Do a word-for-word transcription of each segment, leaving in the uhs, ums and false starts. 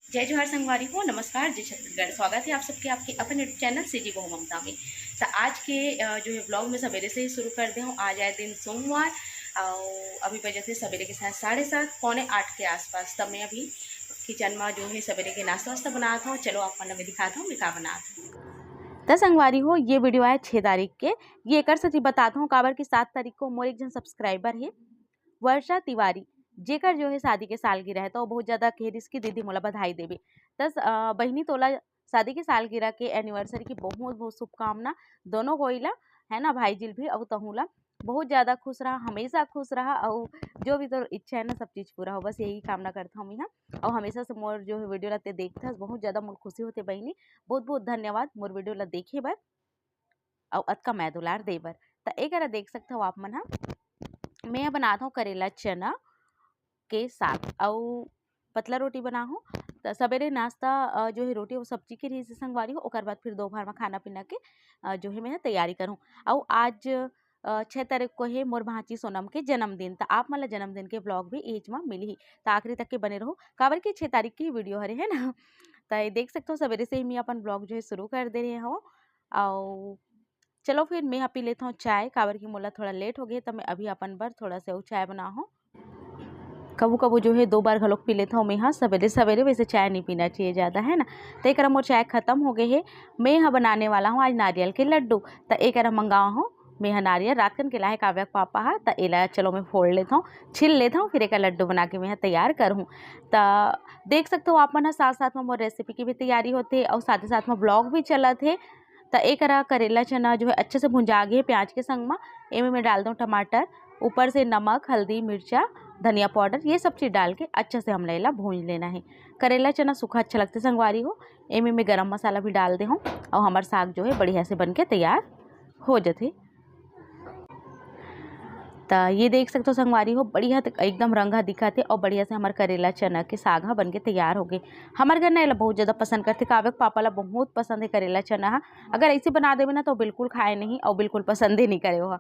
जय जोहार संगवारी हो, नमस्कार, जय छत्तीसगढ़। स्वागत है आप सबके आपके अपन YouTube चैनल सीजी बहू ममता में। तो आज के अ, जो है ब्लॉग में सवेरे से ही शुरू कर दे हूँ। आज आए दिन सोमवार और अभी बजे थे सवेरे के साथ साढ़े सात, पौने आठ के आसपास। तब मैं अभी किचन में जो है सवेरे के नाश्ता वास्ता बनात हूँ। चलो आप मन ला मैं दिखात हूँ मैं का बनात हूँ। त संगवारी हो, ये वीडियो आए छः तारीख के। ये एकर सच ही बतात हूँ, काबर कि सात तारीख को मोर एक झन सब्सक्राइबर है वर्षा तिवारी, जेकर जो है शादी के सालगिरह है, तो वो बहुत ज़्यादा कह रही कि दीदी मोला बधाई देबे। त अ, बहिनी तोला शादी के सालगिरह के एनिवर्सरी की बहुत बहुत शुभकामना दोनों कोई ला, है ना, भाई जी ल भी, अउ तहूँ ला बहुत ज़्यादा खुश रहा, हमेशा खुश रहा, अउ जो भी तोर इच्छा है ना, सब चीज़ पूरा हो, बस यही कामना करता हूँ मैं। अउ हमेशा से मोर जो है वीडियो ला ते देखथस, बहुत ज़्यादा मोर खुशी होथे बहिनी। बहुत बहुत धन्यवाद मोर वीडियो ला देखे बर अउ अतका मया दुलार दे बर। त ए करा देख सकथव आप मन ह, मैं ह बनात हव करेला चना के साग अउ पतला रोटी बनाहूँ। त सबेरे नाश्ता अ, जो है रोटी अउ सब्जी के रहिस हे संगवारी हो, ओकर बाद फिर दोपहर में खाना पीना के अ, जो है मैं ह तैयारी करहूँ। अउ आज अ, छः तारीख को है मोर भांची सोनम के जन्मदिन, त आप मन ला जन्मदिन के ब्लॉग भी एज में मिलही। त आखिरी तक के बने रहो, काबर कि छः तारीख की वीडियो हरे, है ना। त ये देख सकथव सबेरे से ही मैं अपन ब्लॉग जो है शुरू कर दे रहे हूँ। अउ चलो फिर मैं ह पी लेथव चाय, काबर कि मोला थोड़ा लेट हो गए, त मैं अभी अपन बर थोड़ा से अउ चाय बनाहूँ। कभू कभू जो है दो बार घलोक पी लेथव मैं ह सबेरे सबेरे, वैसे चाय नहीं पीना चाहिए ज़्यादा, है ना। त एकरा मोर चाय खत्म हो गए है। मैं ह बनाने वाला हूँ आज नारियल के लड्डू। त एकरा मंगावा हूँ मैं ह नारियल, रात कन के लाहे काव्या के पापा ह, त एला चलो मैं फोड़ लेथव, छील लेथव, फिर एकर लड्डू बना के मैं ह तैयार करहूँ। त देख सकथव आप मन ह साथ साथ में मोर रेसिपी की भी तैयारी होथे अउ साथ ही साथ में ब्लॉग भी चलत हे। त एकरा करेला चना जो है अच्छा से भुंजा गे हे प्याज के संग म। एमे मैं डाल दूँ टमाटर, ऊपर से नमक, हल्दी, मिर्चा, धनिया पाउडर, ये सब चीज़ डाल के अच्छा से हमला एला भूंज लेना है। करेला चना सूखा अच्छा लगथे संगवारी हो। एमे मैं गरम मसाला भी डाल दे हूँ अउ हमर साग जो है बढ़िया से बन के तैयार हो जथे। त ये देख सकथव संगवारी हो, बढ़िया त एकदम रंग ह दिखत हे अउ बढ़िया से हमर करेला चना के साग ह बन के तैयार हो गे। हमर घर ना एला बहुत ज़्यादा पसंद करथे, काव्या के पापा ला बहुत पसंद है करेला चना ह। अगर ऐसे बना देबे ना तो बिल्कुल खाए नहीं अउ बिल्कुल पसंद ही नहीं करे ओहा।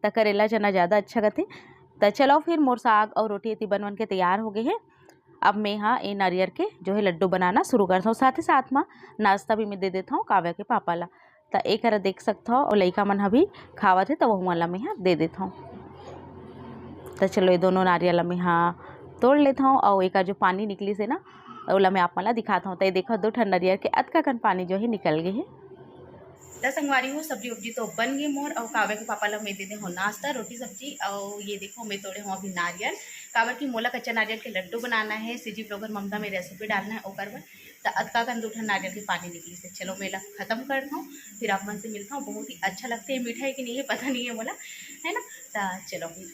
त करेला चना ज़्यादा अच्छा करथे। त चलो फिर मोर साग अउ रोटी एती बन बन के तैयार हो गए हे। अब मैं ह ए नारियल के जो है लड्डू बनाना शुरू करथव, साथ ही साथ म नाश्ता भी मैं दे देथव काव्या के पापा ला। त एकरा देख सकथव, अउ लइका मन ह भी खावत हे, त वहू मन ला मैं ह दे देथव। त चलो, ये दोनों नारियल ला मैं ह तोड़ लेथव, अउ एकर जो पानी निकलिस हे ना, ओला मैं आप मन ला दिखात हव। त ये देखो, दो ठन नारियल के अतका कन पानी जो है निकल गए हे। त संगवारी हो, सब्जी उब्जी तो बन गे मोर, अउ काव्या के पापा ला मैं दे दे हव नाश्ता, रोटी सब्जी, अउ ये देखो, मैं तोड़े हव अभी नारियल, काबर कि मोला कच्चा नारियल के लड्डू बनाना है, सीजी ब्लॉगर ममता में रेसिपी डालना है ओकर बर। त अतका कन दू ठन नारियल के पानी निकलिस हे। चलो, मैं एला खत्म करत हव, फिर आप मन से मिलत हव। बहुत ही अच्छा लगथे, मीठा है कि नहीं है पता नहीं है मोला, है ना। त चलो फिर।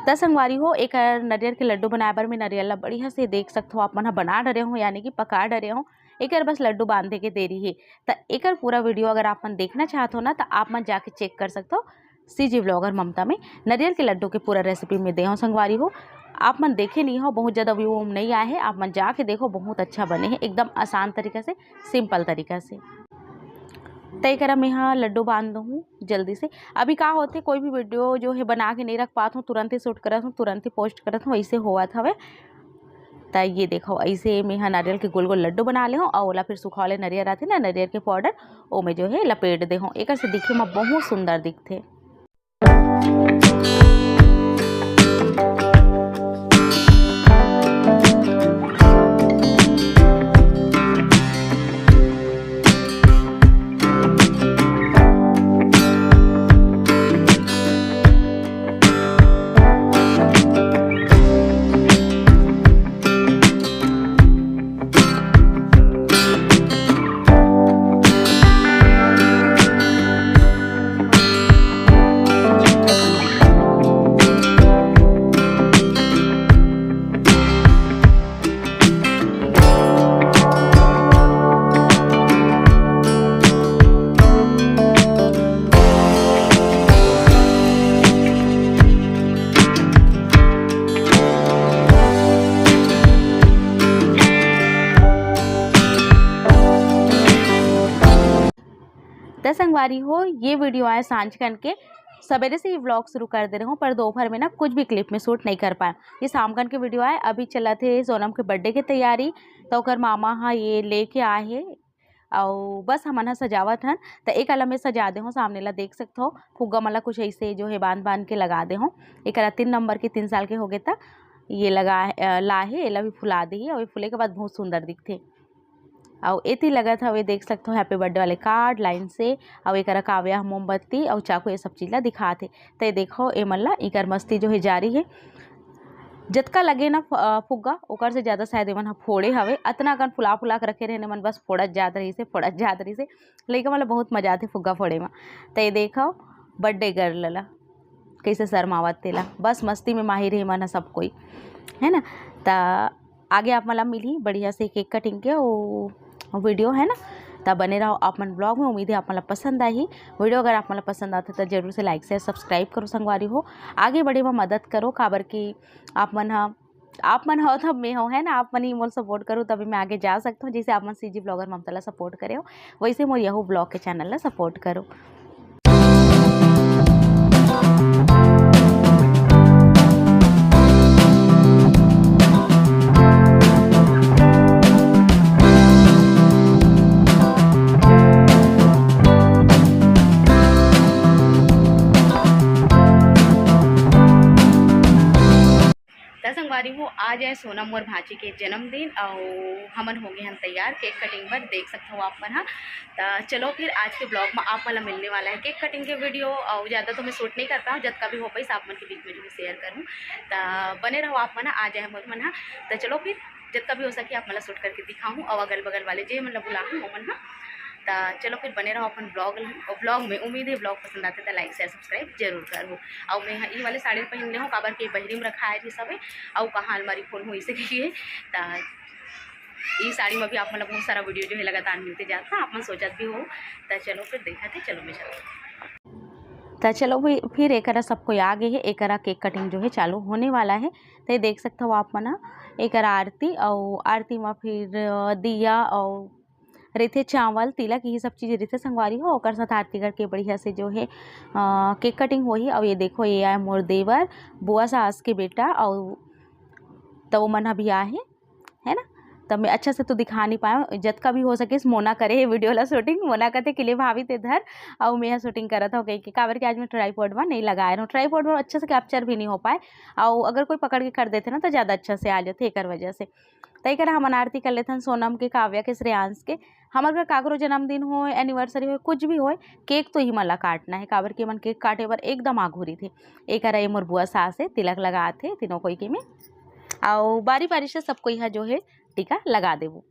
त संगवारी हो, एकर नारियल के लड्डू बनाए बर मैं नारियल ला बढ़िया से, देख सकथव आप मन ह, बना डरे हव, यानी कि पका डरे हव। एकर बस लड्डू बांधे के देरी हे। त एकर पूरा वीडियो अगर आप मन देखना चाहत हो ना, त आप मन जाके चेक कर सकथव सीजी ब्लॉगर ममता में। नारियल के लड्डू के पूरा रेसिपी मैं दे हव संगवारी हो। आप मन देखे नहीं हो, बहुत ज़्यादा व्यू नहीं आए हे, आप मन जाके देखो, बहुत अच्छा बने हे, एकदम आसान तरीका से, सिंपल तरीका से। त एकरा मैं ह लड्डू बांध दूँ जल्दी से। अभी का होथे, कोई भी वीडियो जो है बना के नहीं रख पात हव, तुरंत ही शूट करत हव, तुरंत ही पोस्ट करत हव, ऐसे होवत हवे। त ये देखो, ऐसे मैं ह नारियल के गोल गोल लड्डू बना ले हव, अउ ओला फिर सुखौले नारियल आथे ना, नारियल के पाउडर, ओमे जो है लपेट दे हव। एकर से दिखे म बहुत सुंदर दिखथे। त संगवारी हो, ये वीडियो आए सांझ कन के सवेरे से ही व्लॉग शुरू कर दे रहे हूँ, पर दोपहर में ना कुछ भी क्लिप में शूट नहीं कर पाए। ये शामगन के वीडियो आए, अभी चलत हे सोनम के बर्थडे के तैयारी। तो ओकर मामा हा ये लेके आए हे, अउ बस हमन ह सजावत हन। त एक अलग में सजा दे हो, सामने ला देख सकत हो, फुग्गा मन ला कुछ ऐसे जो है बांध बांध के लगा दे हो। एकरा तीन नंबर के, तीन साल के हो गए, त ये लगा, अ, ला हे, एला भी फुला दे ही, अउ ये फूले के बाद बहुत सुंदर दिखथे। अउ एती लगत हवे, देख सकत हो, हैप्पी बर्थडे वाले कार्ड लाइन से। अउ एकरा काव्या ह मोमबत्ती अउ चाकू, ये सब चीज ला दिखात हे। त ये देखो, ए मन ला इकर मस्ती जो है जारी है। जतका लगे ना फ-, अ, फुग्गा, ओकर से ज्यादा शायद एमन ह फोड़े हवे। अतना अकन फुला फुला के रखे रहे एमन, बस फोड़त जात रहिसे, फोड़त जात रहिसे। लइका मन ला बहुत मजा आथे फुग्गा फोड़े म। त ये देखो, बर्थडे गर्ल ला कैसे शर्मावत तेला, बस मस्ती में माहिर हे मन ह सब कोई, है ना। त आगे आप मन ला मिलही बढ़िया से केक कटिंग के वो वीडियो, है ना। त बने रहो आप मन ब्लॉग में। उम्मीद है आप मन ला पसंद आही वीडियो। अगर आप मन ला पसंद आथे त जरूर से लाइक, शेयर, सब्सक्राइब करो संगवारी हो। आगे बढ़े में मदद करो, काबर कि आप मन ह, आप मन हो तब मैं हो, है ना। आप मन ही मोला सपोर्ट करो, तभी मैं आगे जा सकता हूँ। जैसे आप मन सीजी ब्लॉगर ममता ला सपोर्ट करे हो, वैसे मोर यहू ब्लॉग के चैनल ला सपोर्ट करो। त संगवारी हो, आज है सोनम मोर भांची के जन्मदिन, अउ हमन हो गए हन तैयार केक कटिंग बर। देख सकत हो आप मन ह। त चलो फिर आज के ब्लॉग में आप मन ला मिलने वाला है केक कटिंग के वीडियो, अउ ज़्यादा तो मैं शूट नहीं कर पाऊँ, जतका भी हो पाइस आप मन के बीच में जो है शेयर करूँ। त बने रहो आप मन ह, आ जाए मोर मन ह। त चलो फिर जतका भी हो सके आप मन ला शूट करके दिखाऊँ, अउ अगल बगल वाले जे मन ला बुलाऊँ ओमन ह। त चलो फिर बने रहो अपन ब्लॉग, ब्लॉग में। उम्मीद है ब्लॉग पसंद आथे त लाइक, शेयर, सब्सक्राइब जरूर करहु। अउ मैं ह ई वाले साड़ी पहन ले हूँ, काबर के बहिरी में रखाए रही सबे, अउ कहाँ अलमारी खोलहूँ इसे के लिए। त ई साड़ी में भी आप मन ला बहुत सारा वीडियो जो है लगातार मिलते जाता, आप मन सोचत भी हो। त चलो फिर देखा थे, चलो मैं चलती हूँ। त चलो भी फिर एकरा सब कोई आ गए है, एकरा केक कटिंग जो है चालू होने वाला है। त ये देख सकते हो आप मन ह, एकरा आरती, अउ आरती में फिर, अ, दिया अउ रहिथे चावल, तिलक, यही सब चीज़ रहिथे संगवारी हो। ओकर साथ आरती करके बढ़िया से जो है, अ, केक कटिंग होही। अउ ये देखो, ये आए मोर देवर, बुआ सास के बेटा, अउ त वो मन ह भी आए हे, है ना। तब मैं अच्छा से तो दिखा नहीं पाया, जतका भी हो सके मोना करे हे वीडियो ला शूटिंग। मोना कहते कि ले भाभी ते धर, अउ मैं ह शूटिंग करत हूँ कह के, काबर के आज मैं ट्राईपॉड में नहीं लगाए रहूँ, ट्राईपॉड में अच्छा से कैप्चर भी नहीं हो पाए, अउ अगर कोई पकड़ के कर देते ना तो ज़्यादा अच्छा से आ जाते, एकर वजह से। त एकरा हमन आरती कर लेथन सोनम के, काव्या के, श्रेयांश के। हमर घर काकरो जन्मदिन होय, एनिवर्सरी होय, कुछ भी होय, केक तो इही मन ला काटना है, काबर कि एमन केक काटे बर एकदम आघू रहिथे। एकरा ये मोर बुआ सास हे, तिलक लगात हे तीनों कोई के में, अउ बारी बारी से सब कोई ह जो है टीका लगा देबो।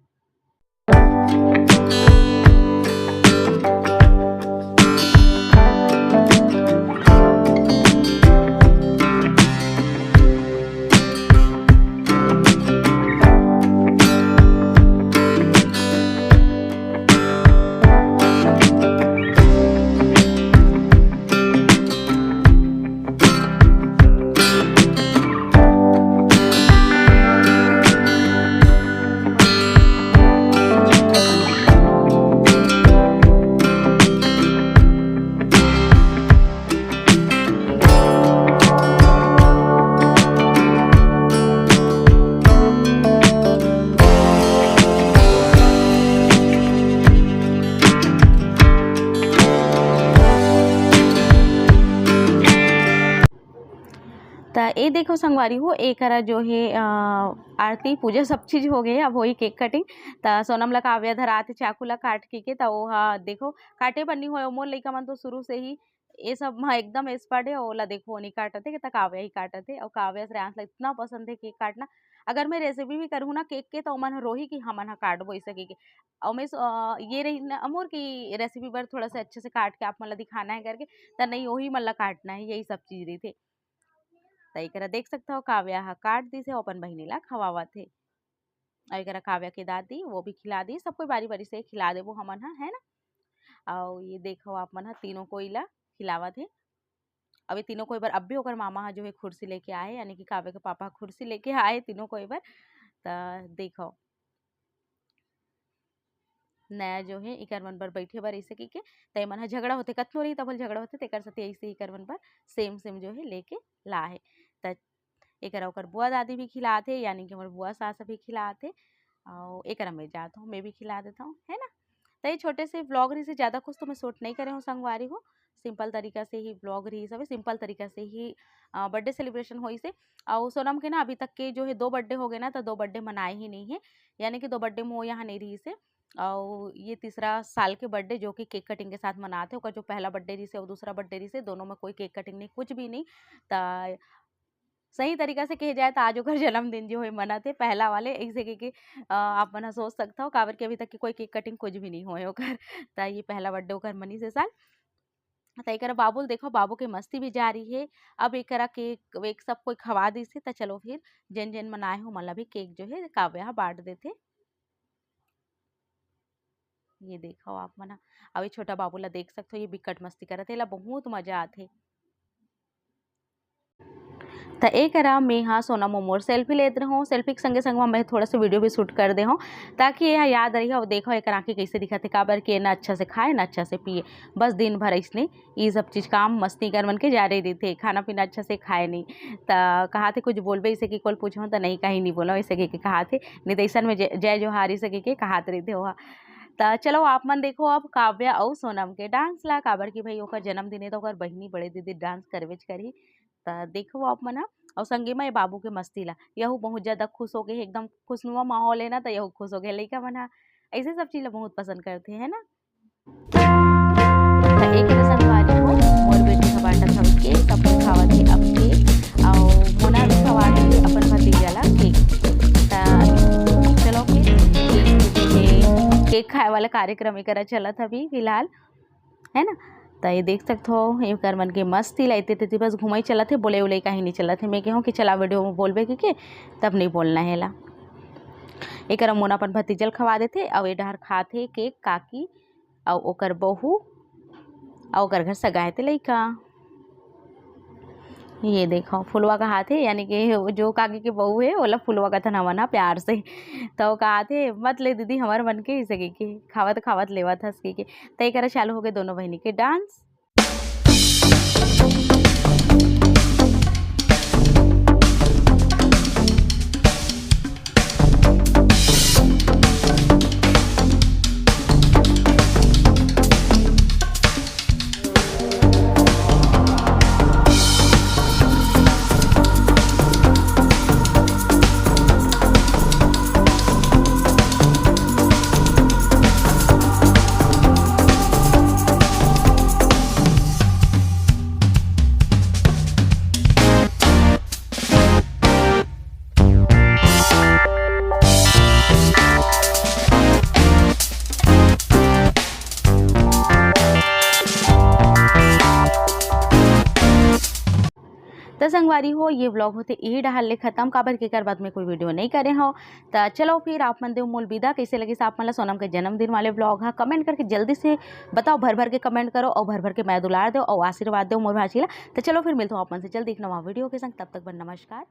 त ए देखो संगवारी हो, एकरा जो हे, अ, आरती पूजा सब चीज हो गए, अब होही केक कटिंग। त सोनम ला काव्या धरात हे चाकू ला काट के, के त ओहा देखो काटे बर नी होय। मोर लइका मन तो शुरू से ही ए सब म एकदम एक्सपर्ट हे। ओला देखो, ओ नी काटत हे, त काव्या ही काटत हे। अउ काव्या श्रेयांश ला इतना पसंद हे केक काटना। अगर मैं रेसिपी भी करहूँ ना केक के, त ओमन ह रोही कि हमन ह काटबो ऐसे कहिके। अउ मैं स-, अ, ये रही ना अमोर की रेसिपी बर थोड़ा सा अच्छे से काट के आप मन ला दिखाना है करके, त नहीं, ओही मन ला काटना है, यही सब चीज रहिथे। त एकरा देख सकत हो, काव्या ह काट दिस हे, अपन बहिनी ला खवावत हे। अउ एकरा काव्या के दादी, वो भी खिला दी, सबको बारी-बारी से खिला देबो हमन ह, है ना? अउ ये देखो, आप मन ह तीनों कोई ला खिलावत हे। अब ये तीनों कोई बर अब भी ओकर मामा ह जो है खुर्सी लेके आए, यानी कि काव्या के पापा ह खुर्सी लेके आए तीनों कोई बर। त देखो, नया जो हे इकर मन बर बैठे बर ऐसे कहिके। त एमन ह झगड़ा होथे, कतनो रही तभो झगड़ा होथे, तेकर सेती ऐसे इकर मन बर सेम सेम जो हे लेके ला हे। त एकरा ओकर बुआ दादी भी खिलात हे, यानी कि हमर बुआ सास भी खिलात हे। अउ एकरा मैं जात हूँ, मैं भी खिला देता हूँ, है ना। त ये छोटे से व्लॉग रहिसे, ज़्यादा कुछ तो मैं शूट नहीं करे हूँ संगवारी हो, सिंपल तरीका से ही व्लॉग रहिस हवे, सिंपल तरीका से ही बर्थडे सेलिब्रेशन होइसे। अउ सोनम के ना अभी तक के जो है दो बर्थडे हो गए ना, तो दो बर्थडे मनाए ही नहीं है, यानी कि दो बर्थडे में वो यहाँ नहीं रहिसे। अउ ये तीसरा साल के बर्थडे जो कि केक कटिंग के साथ मनाते, ओकर जो पहला बर्थडे रहिसे और दूसरा बर्थडे रहिसे, दोनों में कोई केक कटिंग नहीं, कुछ भी नहीं। त सही तरीका से कहे जाए त आज ओकर जन्मदिन जो है मनत हे, पहला वाले ऐसे कहिके, अ, आप मन ह सोच सकथव, काबर कि अभी तक के कोई केक कटिंग कुछ भी नहीं होए ओकर। त ये पहला बर्थडे ओकर मनिस ए साल। त एकरा बाबू ल देखो, बाबू के मस्ती भी जारी हे। अब एकरा केक वेक सब कोई खवा दिस हे, त चलो फिर जेन जेन मन आए हो, ओमन ला भी केक जो है काव्या ह बांट देथे। ये देखो आप मन ह, अउ ये छोटा बाबू ला देख सकथो, ये बिकट मस्ती करत हे, एला बहुत मजा आथे। त एकरा मेहा सोनम मोर सेल्फी लेत रहूँ, सेल्फी के संगे संग में मैं थोड़ा सा वीडियो भी शूट कर दे हूँ, ताकि ये याद रही। अउ देखो एकर आँखी कैसे दिखत हे, काबर कि ये ना अच्छा से खाए ना अच्छा से पिए, बस दिन भर ऐसने ई सब चीज काम मस्ती कर मन के जारी रहिथे, खाना पीना अच्छा से खाए नहीं। त कहाथे कुछ बोलबे इसे कि कोल पूछो त नहीं, कहीं नहीं बोलो इसे के कहाथे, नहीं त ऐसन में जय, जय जोहार इसे के कहात रहिथे ओहा। त चलो आप मन देखो अब काव्या अउ सोनम के डांस ला, काबर कि भाई ओकर जन्मदिन हे त ओकर बहिनी बड़े दीदी डांस करबेच करही। त देखो आप मन ह, अउ संगे म ये बाबू के मस्ती ला, यहू बहुत ज्यादा खुश हो गए, एकदम खुशनुमा माहौल है ना, त यहू खुश हो गए। लइका मन ह ऐसे सब चीज ला बहुत पसंद करथे, है ना। त एक संगवारी हो, मोर बेटी ह बांटत हवे केक, सब कोई खावत हे अब केक, अउ मोना भी खवात हे अपन भतीजा ला केक। त चलो फिर केक, केक खाए वाला कार्यक्रम एकरा चलत हवे फिलहाल, है ना। त ये देख सकत हो, एकर मन के मस्ती ला एते तेती बस घुमाई चलत हे, बोले उले कहीं नहीं चलत हे। मैं कहूँ कि चला वीडियो में बोलबे कि के, तब नहीं बोलना है ला। एकर मोना अपन भतीजल खवा देथे, अउ ए डहर खात हे केक काकी, अउ ओकर बहू, अउ ओकर घर सगाए ते लइका। ये देखो, फुलवा कहात हे, यानी कि जो काकी के बहू हे, ओला फुलवा कथन हमन ह प्यार से। त वो कहात हे, "मत ले दीदी, हमर मन के," इसे कहिके, खावत खावत लेवत हस कहिके। त एकरा चालू हो गए दोनों बहिनी के डांस। त संगवारी हो, ये व्लॉग होथे इही डहर ले खत्म, काबर के एकर बाद में कोई वीडियो नहीं करे हो। त चलो फिर आप मन देव मोल विदा। कैसे लगिस आप मन ला सोनम के जन्मदिन वाले व्लॉग ह, कमेंट करके जल्दी से बताओ, भर भर के कमेंट करो अउ भर भर के मया दुलार देव अउ आशीर्वाद देव मोर भांची ला। त चलो फिर मिलथो आप मन से जल्दी एक नवा वीडियो के संग, तब तक बर नमस्कार।